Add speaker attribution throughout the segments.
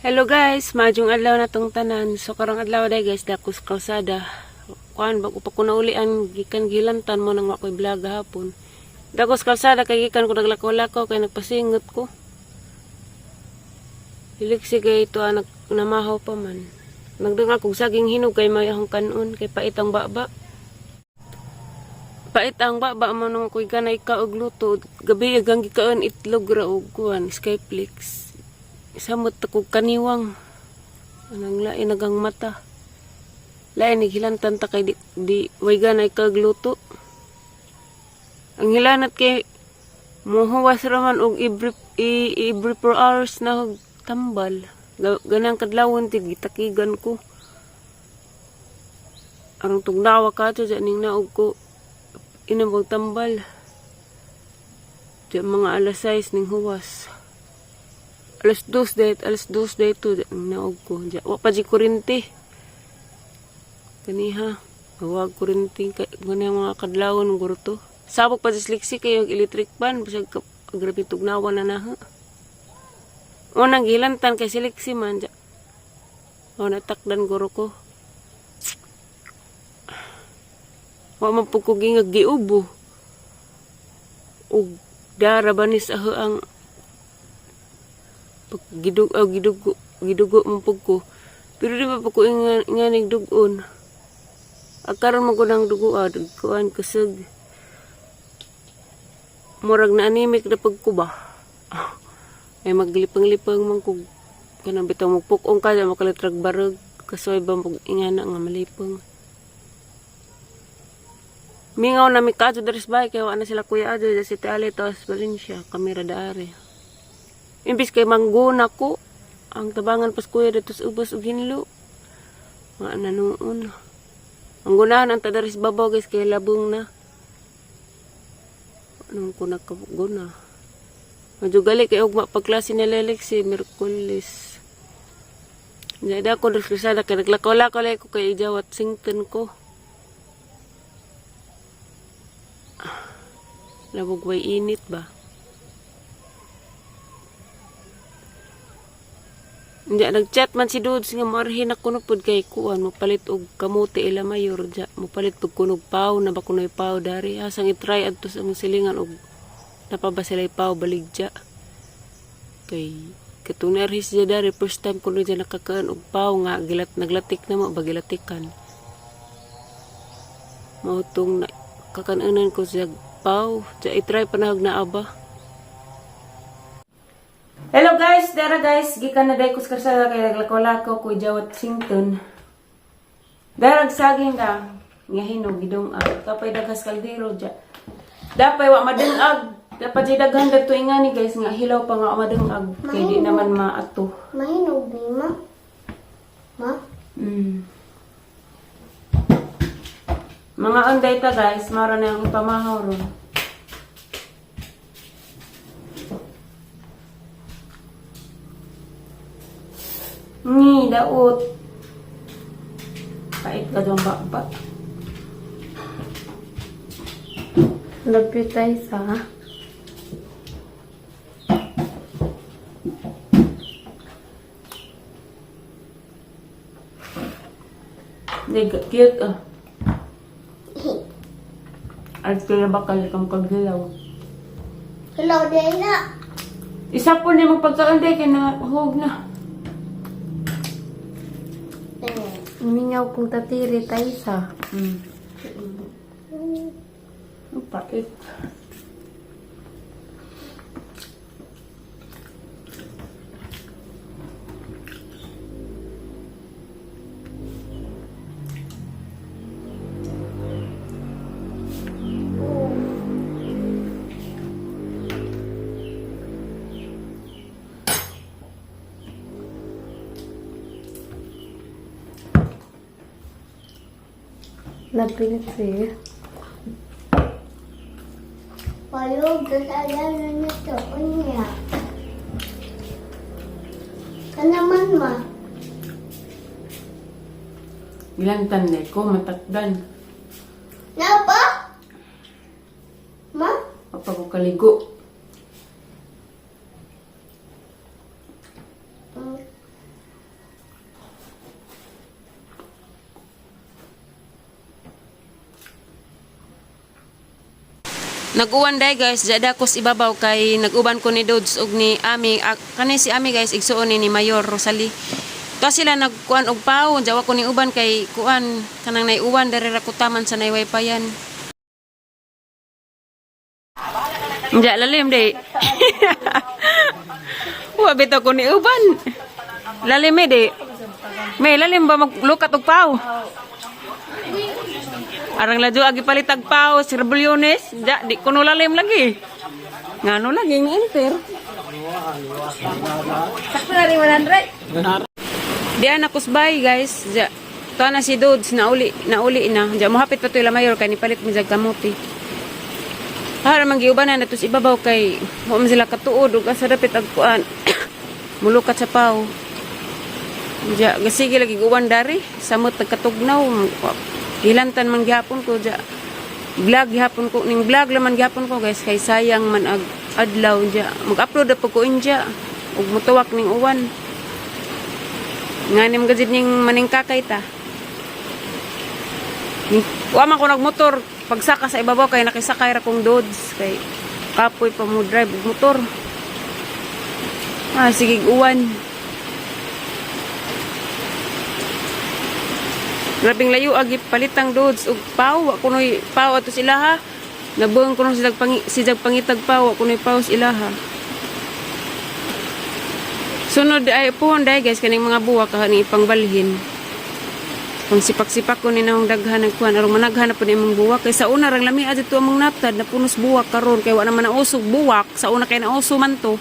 Speaker 1: Hello guys, maayong adlaw na tong tanan. So karong adlaw day guys, dakos kalsada. Kuan bago pa ko naulian gikan gilantan mo nang wa koy vlog hapon. Dakos kalsada kay gikan ko naglakaw-lakaw kay nagpasingot ko. Hiliksi kay ito anak namahaw pa man. Nagdanga kog saging hinog kay may akong kanon kay pait ang baba. Pait ang baba mo nung koy ganay ka og luto. Gabi agang gikaon itlog ra og kuan Skyflix. Samot ako kaniwang. Anang lain nagang mata. Lain naghilantan ta kay di way ganay kag luto. Ang hilanat kay muhuwas ra man og every 4 hours na og tambal. Ganang kadlawon ti gitakigan ko. Arong tugnawa ka to ning naog ko inom og tambal. Di mga alas 6 ning huwas. Alas 2 dahit, alas 2 dahito, ang naog ko. Diya, wa pa di kurinti. Kaniha, wag kurinti. Kay, ganyan mga kadlawon, guro to. Sabog pa sa sliksi kayo, electric fan. Basag ka, grabe tugnawa na naha. Unang gilantan kay siliksi man. Diya. O, natakdan guro ko. Wa man po ko gingag giubo. Og dara banis aho ang pag gidug oh, gidugo gidugo man pud ko. Pero di ba pa ko inganig dugon. Akaron man ko ng dugo ah, kuan kusog. Murag na anemic na pag ko ba. Ay maglipang-lipang man ko kanang bitaw magpuk-ong ka makalitrag barog kasoy ba pag ingana nga malipang. Mingaw na mi kadto diri sa bahay kay wa na sila Kuya Ajo si Tali tos Valencia kami ra daari. Imbis kay mangguna ko, ang tabangan pas kuya dito sa ubos ug hinlo. Mga nanuon. Ang gunahan ang tadaris babaw guys kay labong na. Anong ko nagkaguna. Medyo gali kay ugma pagklase ni Lelix si Merkulis. Jadi ako diri sa kalsada kay naglakaw-lakaw ko kay ijawat sington ko. Labog way init ba? Hindi, nag-chat man si Dudes nga moarhin ako no pud kay kuan mopalit og kamote ila mayor dya mopalit pud kunog paw na ba kunoy paw dari asang i-try adto sa among silingan og napa ba sila paw baligya kay katong naarhis dya dari first time ko dya nakakaan og paw nga gilat naglatik na mo ba gilatikan mao tong na, kakanunan ko siya paw dya i-try panahog na aba. Hello guys, dara guys, gikan na day ko sa kalsada kay naglakaw-lakaw ko jawat sington. Dara saging da, nga hinog gidong ag. Kapay dagas kaldero dya. Dapay wa madungag. Dapat jay daghan dadto ingani guys nga hilaw pa nga madungag kay di naman maato.
Speaker 2: Mahinog ni ma. Ma?
Speaker 1: Mga unday ta guys, mara na yung ipamahaw ron. Ni, daot. Pait ka dong ba?
Speaker 2: Love you, Taysa.
Speaker 1: Hindi, cute ah. At kaya bakal kang kaghilaw.
Speaker 2: Hello, Dana.
Speaker 1: Isa po ni mo pagkaon day kay na hug na.
Speaker 2: Mingaw kong tatiri, Taysa.
Speaker 1: Ang pait.
Speaker 2: Napilit siya.
Speaker 3: Palug, kasalanan nito, unya. Kanaman ma.
Speaker 1: Gilantan na ko, matakdan.
Speaker 3: Napa? Ma?
Speaker 1: Kapag ko kaligo. Nag-uwan day guys, jada ko sa ibabaw kay nag-uban ko ni Dods og ni Ami. Ah, kani si Ami guys, igsuon ni Mayor Rosalie. To sila nagkuan og paw, jawa ko ni uban kay kuan kanang naiuwan diri ra kutaman sa nayway payan. Nja lalim day. Wa bitaw ko ni uban. Lalim eh di. May lalim ba maglukat og paw? Arang ladyo agi palitag paw si Rebeliones, ja di kuno lalim lagi. Ngano lagi nga enter.
Speaker 2: Sakto na rin 100.
Speaker 1: Di na kusbay guys. Ja to na si Dudes nauli nauli na. Ja mohapit pa to ila mayor kay nipalit mi jag kamote. Para man giuban na nato sa ibabaw kay wa man sila katuod ug asa dapit ag kuan. Mulukat sa paw. Ja gasige lagi guwan dari samot tagkatugnaw. Hilantan man gihapon ko ja. Vlog gihapon ko ning vlog laman gihapon ko guys kay sayang man ag adlaw ja. Mag-upload na po ko inja ug mutuwak ning uwan. Nga nim gajid ning maning kakay ta. Wa man ko nagmotor pagsaka sa ibabaw kay nakisakay ra kong Dodge kay kapoy pa mo drive og motor. Ah, sige uwan. Grabing layo agi palitang Dodge og paw wa kunoy paw ato sila ha. Nabuang kuno sila pangi sijag pangitag paw wa kunoy paw sa ilaha. Sunod ay puhon day guys kaning mga buwak ka ni ipangbalhin. Kung sipak-sipak ko ni naong daghan ng kuan aron managhan na po ni imong buwak kay sa una rang lami adto among natad na punos buwak karon kay wa naman nausog buwak sa una kay nauso man to.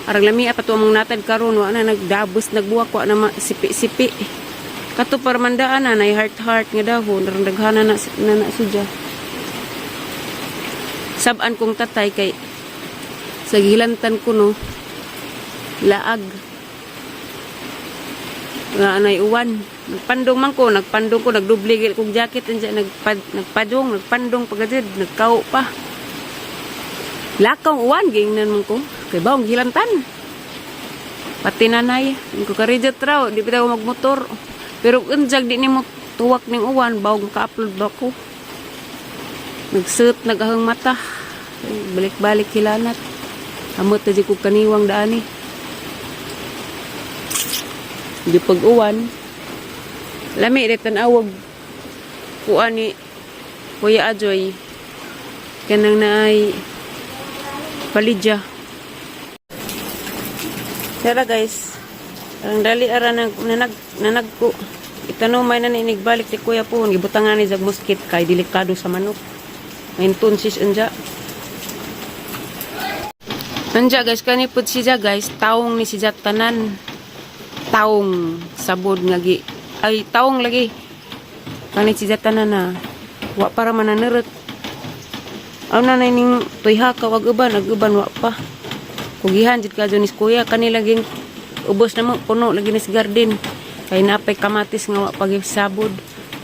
Speaker 1: Arang lami pa to among natad karon wa na nagdabos nagbuwak wa na sipi-sipi. Kato para mandaan na nay heart heart nga dahon arang daghan na na, na, na sudya. Saban kong tatay kay sa gilantan ko no laag nga anay uwan. Nagpandong man ko, nagpandong ko, nagdubli gil kong jacket, andyan, nagpadong, nagpandong pagkatid, nagkao pa. Lakaw uwan, gingnan man ko. Kay baong gilantan. Pati nanay, ang ko karidjot raw, di pa daw magmotor. Pero unjag di nimo tuwak ning uwan, bawang maka-upload ba ko. Nagsuot, nagahang mata. Ay, balik-balik hilanat. Amot na di ko kaniwang daani. Di pag-uwan. Lami rin tanawag kuan ni Kuya Ajoy. Kanang naay palidya. Tara guys. Ang dali ara nag nanag nanagko. Itanong may na balik ni Kuya po. Gibutang nga ni jag muskit kay delikado sa manok. Ngayon tunsis anja. Anja guys kani pud siya guys, taong ni siya tanan. Taong sabod nga gi ay taong lagi. Kani siya tanan na wa para mananurot. Aw na ning tuyha ka wag uban, ag uban wa pa. Kugihan jud ka ni kuya kani laging ubos na mo puno lagi ni sa garden. Kay napay kamatis nga wa pa sabod.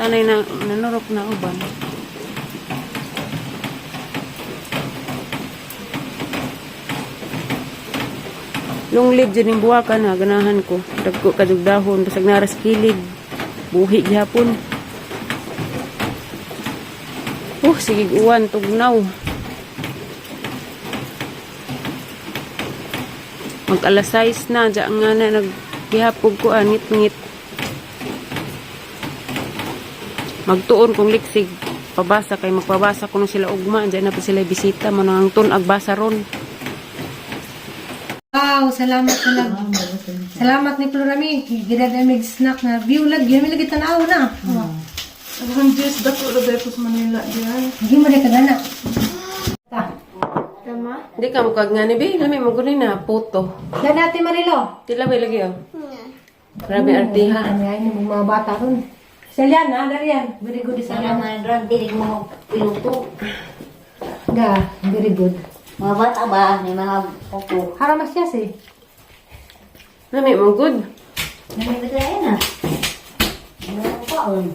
Speaker 1: Tanay na nanurok na uban. Long live jud ning buwakan ha, ganahan ko. Dagko kadug dahon basag naras kilid. Buhi gihapon. Oh, sige uwan tugnaw. Mag alas 6 na, diyan nga na naghihapog ko ngit-ngit. Magtuon kong liksig, pabasa kay magpabasa ko nung sila ugma, diyan na pa sila bisita, manang tun-ag basa ron.
Speaker 4: Wow, salamat sa lag. Salamat ni Florami. Gidadamig snack na view lag. Yun lagi tanaw na.
Speaker 5: Ang Diyos, dako na dahil sa Manila diyan.
Speaker 4: Hindi mo na kagana. Ta.
Speaker 1: Hindi ka mukag nga ni Bi, lami mo guni na puto.
Speaker 4: Dan natin Marilo.
Speaker 1: Tila may lagi oh. Grabe artiha.
Speaker 4: Ano yan yung mga bata ron. Salian na, dariyan. Very good sa
Speaker 3: Sana nga ron, dili mo piluto.
Speaker 4: Ga, very good.
Speaker 3: Mga bata ba, may mga opo.
Speaker 4: Haramas siya si.
Speaker 1: Lami mo good.
Speaker 3: Namibigay na. Ano pa, oy.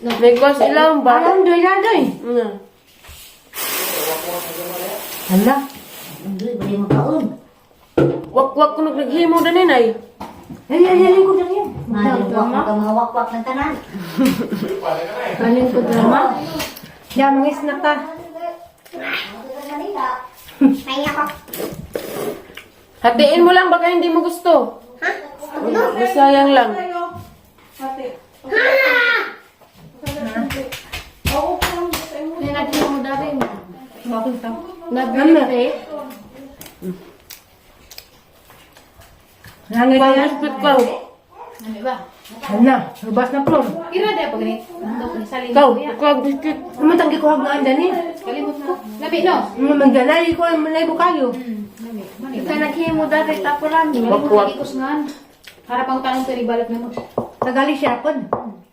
Speaker 1: May kwas ilang ba?
Speaker 4: Alam, doy na doy.
Speaker 1: Nga.
Speaker 4: Hala.
Speaker 3: Hindi, bali mo kaon.
Speaker 1: Wak-wak ko naghimo danin ay.
Speaker 4: Ay, ay, ay, lingkod lang yun.
Speaker 3: Mga mga wakwak ng tanan.
Speaker 2: Kanin ko drama.
Speaker 4: Ya, mga snack ta.
Speaker 1: Hatiin mo lang, baka hindi mo gusto. Ha? Sayang lang.
Speaker 4: Bakit ka?
Speaker 1: Nabili.
Speaker 4: Nangay ka yan?
Speaker 1: Pang ko.
Speaker 4: Ano? Lubas na po.
Speaker 2: Ira dai pag ni. Salin
Speaker 4: Ikaw.
Speaker 1: Ikaw, biscuit.
Speaker 4: Ano tanggi ko hag na ni?
Speaker 2: Kalimot ko. Labi no.
Speaker 4: Ano man ganay ko malay ko kayo.
Speaker 2: Kay naghimo dati tapuran.
Speaker 1: Wakwak.
Speaker 2: Kusngan. Harap ang tanong kay balot namo.
Speaker 4: Tagali siya pod.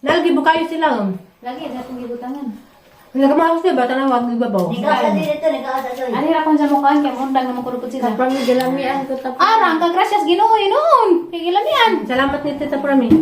Speaker 4: Nalagi bukayo sila.
Speaker 2: Lagi sa atong gibutangan.
Speaker 4: Nagamawas na ba tanawag gibabaw?
Speaker 3: Nagaasa din ito, nagaasa doy.
Speaker 2: Ani ra kon sa mukhaan kay mundang na makurupod sila.
Speaker 1: Parang galamian ko tapos.
Speaker 2: Arang ka gracias Ginoo noon. Kay gilamian.
Speaker 4: Salamat ni Tita Prami.